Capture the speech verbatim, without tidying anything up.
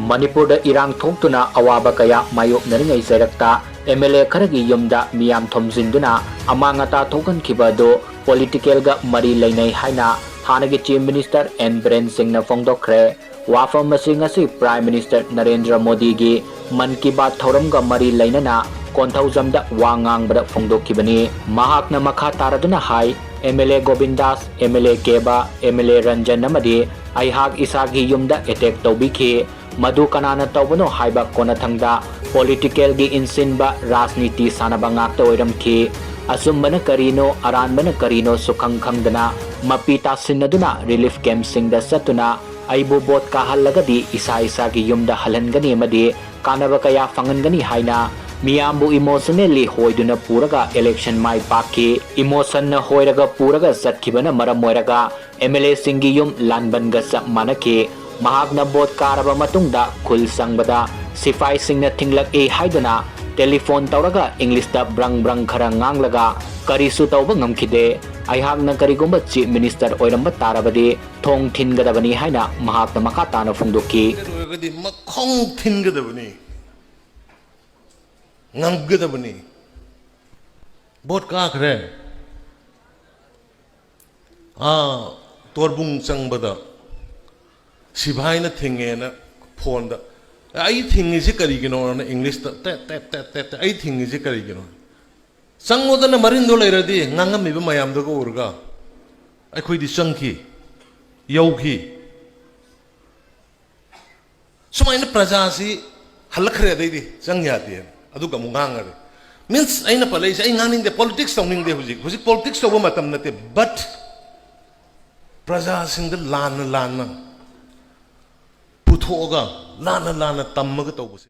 ꯃꯅꯤꯄꯨꯔꯗ ꯏꯔꯥꯡ ꯊꯣꯛꯇꯨꯅ ꯑꯋꯥꯕ ꯀꯌꯥ ꯃꯥꯌꯣꯛꯅꯔꯤꯉꯩ ꯆꯩꯔꯛꯇ ꯑꯦꯝ ꯑꯦꯜ ꯑꯦ ꯈꯔꯒꯤ ꯌꯨꯝꯗ ꯃꯤꯌꯥꯝ ꯊꯣꯝꯖꯤꯟꯗꯨꯅ ꯑꯃꯥꯡ ꯑꯇꯥ ꯊꯣꯛꯍꯟꯈꯤꯕ ꯑꯗꯨ ꯄꯣꯂꯤꯇꯤꯀꯦꯜꯒ ꯃꯔꯤ ꯂꯩꯅꯩ ꯍꯥꯏꯅ ꯍꯥꯟꯅꯒꯤ ꯆꯤꯐ ꯃꯤꯅꯤꯁꯇꯔ ꯑꯦꯟ ꯕꯤꯔꯦꯟ ꯁꯤꯡꯅ ꯐꯣꯡꯗꯣꯛꯈ꯭ꯔꯦ꯫ ꯋꯥꯐꯝ ꯑꯁꯤ ꯉꯁꯤ ꯄ꯭ꯔꯥꯏꯝ ꯃꯤꯅꯤꯁꯇꯔ ꯅꯔꯦꯟꯗ꯭ꯔ ꯃꯣꯗꯤꯒꯤ ꯃꯟ ꯀꯤ ꯕꯥꯠ ꯊꯧꯔꯝꯒ ꯃꯔꯤ ꯂꯩꯅꯅ ꯀꯣꯟꯊꯧꯖꯝꯗ ꯋꯥ ꯉꯥꯡꯕꯗ ꯐꯣꯡꯗꯣꯛꯈꯤꯕꯅꯤ꯫ ꯃꯍꯥꯛꯅ ꯃꯈꯥ ꯇꯥꯔꯗꯨꯅ ꯍꯥꯏ, M L A Govindas, M L A Keba, M L A Ranjan ꯑꯃꯗꯤ ꯑꯩꯍꯥꯛ ꯏꯁꯥꯒꯤ ꯌꯨꯝꯗ ꯑꯦꯇꯦꯛ ꯇꯧꯕꯤꯈꯤ꯫ ꯃꯗꯨ ꯀꯅꯥꯅ ꯇꯧꯕꯅꯣ ꯍꯥꯏꯕ ꯀꯣꯟꯅꯊꯪꯗ ꯄꯣꯂꯤꯇꯤꯀꯦꯜꯒꯤ ꯏꯟꯁꯤꯟꯕ ꯔꯥꯖꯅꯤꯇꯤ ꯁꯥꯟꯅꯕ ꯉꯥꯛꯇ ꯑꯣꯏꯔꯝꯈꯤ꯫ ꯑꯆꯨꯝꯕꯅ ꯀꯔꯤꯅꯣ, ꯑꯔꯥꯟꯕꯅ ꯀꯔꯤꯅꯣ ꯁꯨꯈꯪ ꯈꯪꯗꯅ ꯃꯄꯤ ꯇꯥꯁꯤꯟꯅꯗꯨꯅ ꯔꯤꯂꯤꯐ ꯀꯦꯝꯞꯁꯤꯡꯗ ꯆꯠꯇꯨꯅ ꯑꯩꯕꯨ ꯚꯣꯠ ꯀꯥꯍꯜꯂꯒꯗꯤ ꯏꯁꯥ ꯏꯁꯥꯒꯤ ꯌꯨꯝꯗ ꯍꯜꯍꯟꯒꯅꯤ ꯑꯃꯗꯤ ꯀꯥꯟꯅꯕ ꯀꯌꯥ ꯐꯪꯍꯟꯒꯅꯤ ꯍꯥꯏꯅ ꯃꯤꯌꯥꯝꯕꯨ ꯏꯃꯣꯁꯅꯦꯜꯂꯤ ꯍꯣꯏꯗꯨꯅ ꯄꯨꯔꯒ ꯏꯂꯦꯛꯁꯟ ꯃꯥꯏ ꯄꯥꯛꯈꯤ꯫ ꯏꯃꯣꯁꯟꯅ ꯍꯣꯏꯔꯒ ꯄꯨꯔꯒ ꯆꯠꯈꯤꯕꯅ ꯃꯔꯝ ꯑꯣꯏꯔꯒ ꯑꯦꯝ ꯑꯦꯜ ꯑꯦꯁꯤꯡꯒꯤ ꯌꯨꯝ ꯂꯥꯟꯕꯟꯒ ꯆꯞ ꯃꯥꯟꯅꯈꯤ꯫ ꯃꯍꯥꯛꯅ ꯚꯣꯠ ꯀꯥꯔꯕ ꯃꯇꯨꯡꯗ ꯈꯨꯜ ꯆꯪꯕꯗ ꯁꯤꯐꯥꯏꯁꯤꯡꯅ ꯊꯤꯡꯂꯛꯏ ꯍꯥꯏꯗꯨꯅ ꯇꯦꯂꯤꯐꯣꯟ ꯇꯧꯔꯒ ꯏꯪꯂꯤꯁꯇ ꯕ꯭ꯔꯪ ꯕ꯭ꯔꯪ ꯈꯔ ꯉꯥꯡꯂꯒ ꯀꯔꯤꯁꯨ ꯇꯧꯕ ꯉꯝꯈꯤꯗꯦ꯫ ꯑꯩꯍꯥꯛꯅ ꯀꯔꯤꯒꯨꯝꯕ ꯆꯤꯐ ꯃꯤꯅꯤꯁꯇꯔ ꯑꯣꯏꯔꯝꯕ ꯇꯥꯔꯕꯗꯤ ꯊꯣꯡ ꯊꯤꯟꯒꯗꯕꯅꯤ ꯍꯥꯏꯅ ꯃꯍꯥꯛꯅ ꯃꯈꯥ ꯇꯥꯅ ꯐꯣꯡꯗꯣꯛꯈꯤ꯫ ꯑꯣꯏꯔꯒꯗꯤ ꯃꯈꯣꯡ ꯊꯤꯟꯒꯗꯕꯅꯤ, ꯉꯝꯒꯗꯕꯅꯤ꯫ ꯚꯣꯠ ꯀꯥꯈ꯭ꯔꯦ꯫ ꯑꯥ, ꯇꯣꯔꯕꯨꯡ ꯆꯪꯕꯗ ꯁꯤꯐꯥꯏꯅ ꯊꯤꯡꯉꯦꯅ ꯐꯣꯟꯗ, "ꯑꯩ ꯊꯤꯡꯉꯤꯁꯤ ꯀꯔꯤꯒꯤꯅꯣꯅ?" ꯏꯪꯂꯤꯁꯇ ꯇꯦꯠ ꯇꯦꯠ ꯇꯦꯠ ꯇꯦꯠ ꯇꯦꯠ, "ꯑꯩ ꯊꯤꯡꯉꯤꯁꯤ ꯀꯔꯤꯒꯤꯅꯣ?" ꯆꯪꯉꯣꯗꯅ ꯃꯔꯤꯟꯗꯣ ꯂꯩꯔꯗꯤ ꯉꯥꯡꯉꯝꯃꯤꯕ ꯃꯌꯥꯝꯗꯨꯒ ꯎꯔꯒ ꯑꯩꯈꯣꯏꯗꯤ ꯆꯪꯈꯤ, ꯌꯧꯈꯤ꯫ ꯁꯨꯃꯥꯏꯅ ꯄ꯭ꯔꯖꯥꯁꯤ ꯍꯜꯂꯛꯈ꯭ꯔꯦ, ꯑꯗꯩꯗꯤ ꯆꯪ ꯌꯥꯗꯦ꯫ ꯑꯗꯨꯒ ꯑꯃꯨꯛ ꯉꯥꯡꯉꯔꯦ꯫ ꯃꯤꯟꯁ, ꯑꯩꯅ ꯄꯜꯂꯛꯏꯁꯦ, ꯑꯩ ꯉꯥꯡꯅꯤꯡꯗꯦ, ꯄꯣꯂꯤꯇꯤꯛꯁ ꯇꯧꯅꯤꯡꯗꯦ ꯍꯧꯖꯤꯛ꯫ ꯍꯧꯖꯤꯛ ꯄꯣꯂꯤꯇꯤꯛꯁ ꯇꯧꯕ ꯃꯇꯝ ꯅꯠꯇꯦ꯫ ꯕꯠ ꯄ꯭ꯔꯖꯥꯁꯤꯡꯗ ꯂꯥꯟꯅ ꯂꯥꯟꯅ ꯄꯨꯊꯣꯛꯑꯒ, ꯂꯥꯟꯅ ꯂꯥꯟꯅ ꯇꯝꯃꯒ ꯇꯧꯕꯁꯦ꯫